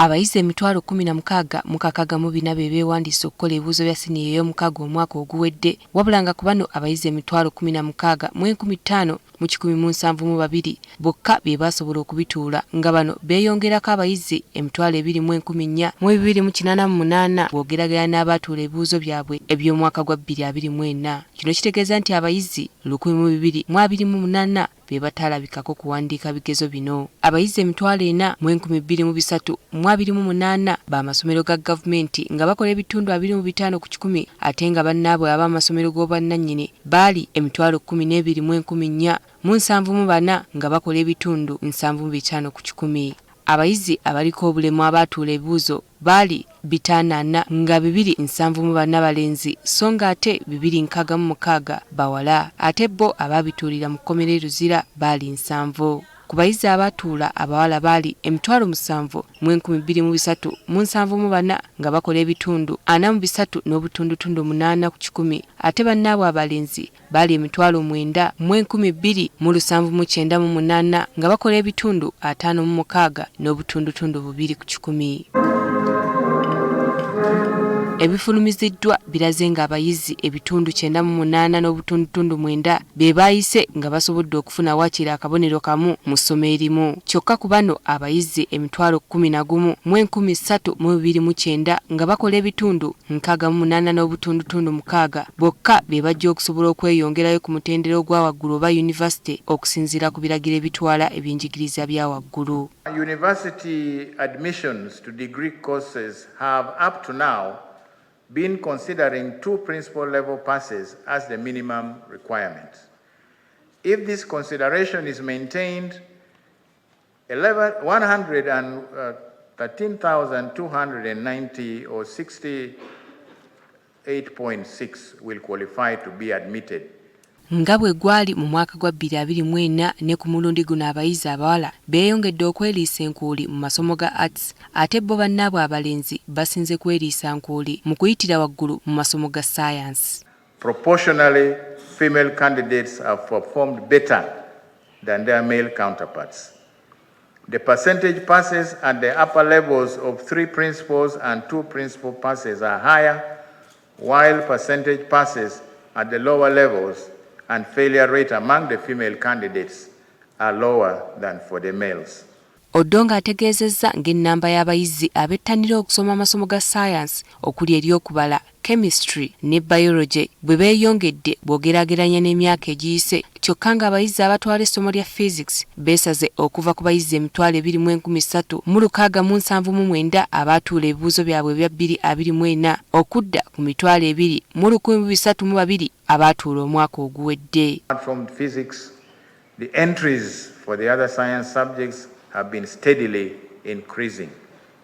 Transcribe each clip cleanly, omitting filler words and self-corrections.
Abayizi 116,604 be beewandiisa okukola ebibuuzo bya siniya ey'omukaaga omwaka oguwedde wabula nga ku bano abayizi 16,172 bokka be baasobola okubituula nga bano beeyongerako abayizi 24,288 bw'ogeraageranya n'abaatuula ebibuuzo byabwe eby'omwaka gwa 2024. Kino kitegeeza nti abayizi 1,228 be bataalabikako kuwandiika bigezo bino. Abayizi 4,203 28 ba masomero ga gavumenti nga bakola ebitundu 25 ku kikumi ate nga bannaabwe ab'amasomero g'obwannannyini baali 12,474 nga bakola ebitundu 75 ku kikumi. Abayizi abaliko obulemu abaatuula ebibuuzo baali 540 nga 274 balenzi so nga ate 266 bawala ate bo abaabituulira mu kkomera e Luzira baali 70. Ku bayizi abaatuula abawala baali 7,237 74 nga bakola ebitundu 43.8 ku kikumi ate bannaabwe abalenzi baali 9,278 nga bakola ebitundu 56.2 ku kikumi. Ebifulumiziddwa biraze ng'abayizi ebitundu 98.9 be baayise nga basobodde okufuna waakiri akabonero kamu mu ssomo erimu. Kyokka ku bano abayizi 11,329 nga bakola ebitundu 68.6 bokka be bajja okusobola okweyongerayo ku mutendera ogwa waggulu oba yunivasite okusinziira ku biragiro ebitwala ebyenjigiriza bya waggulu. University admissions to degree courses have up to now been considering two principal level passes as the minimum requirement. If this consideration is maintained, 113,290 or 68.6 will qualify to be admitted. Nga bwe gwali mu mwaka gwa 2024 ne ku mulundi guno abayizi abawala beeyongedde okweriisa enkuuli mu masomo ga arts ate bo bannaabwe abalenzi basinze kweriisa nkuuli mu kuyitira waggulu mu masomo ga science. Proportionally, female candidates have performed better than their male counterparts. The percentage passes at the upper levels of three principals and two principal passes are higher, while percentage passes at the lower levels and failure rate among the female candidates are lower than for the males. Odongo ategeezezza ng'ennamba y'abayizi abettanira okusoma amasomo ga saayansi okuli ery'okubala, chemistry ne biology bwe beeyongedde bw'ogeraageranya n'emyaka egiyise kyokka ng'abayizi abatwala essomo lya physics beesaze okuva ku bayizi 23,679 abaatuula ebibuuzo byabwe ebya 2024 okudda ku 2,302 abaatuula omwaka oguwedde. From physics, the entries for the other science subjects have been steadily increasing.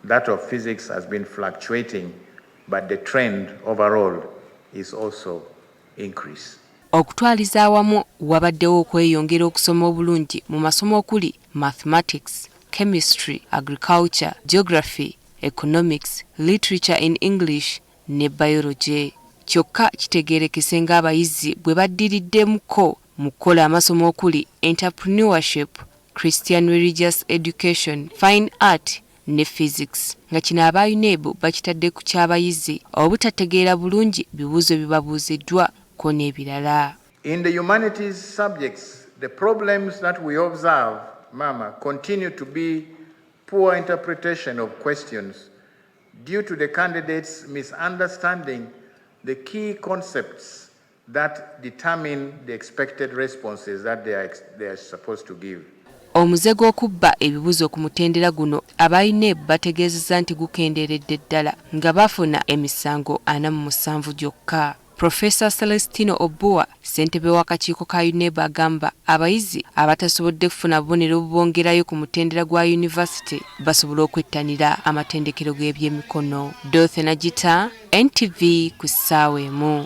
That of physics has been fluctuating, but the trend overall is also increase. Okutwaliza awamu wabaddewo okweyongera okusoma obulungi mu masomo okuli mathematics, chemistry, agriculture, geography, economics, literature in English ne biology. Kyokka kitegeerekese ng'abayizi bwe baddiriddemuko mu kukola amasomo okuli entrepreneurship, Christian religious education, fine art ne physics nga kino aba UNEB bakitadde ku ky'abayizi obutategeera bulungi bibuuzo bibabuuziddwa ko n'ebirala. In the humanities subjects, the problems that we observe, Mama, continue to be poor interpretation of questions due to the candidates misunderstanding the key concepts that determine the expected responses that they are supposed to give. Omuze gw'okubba ebibuuzo ku mutendera guno aba UNEB bategeezezza nti gukendeeredde ddala nga bafuna emisango 47 gyokka. Profesa Celestino Obua, ssentebe w'akakiiko ka UNEB, agamba abayizi abatasobodde kufuna bubonero bubongerayo ku mutendera gwa yunivasite basobola okwettanira amatendekero g'ebyemikono. Dorothy Nagita, NTV ku ssaawa 1.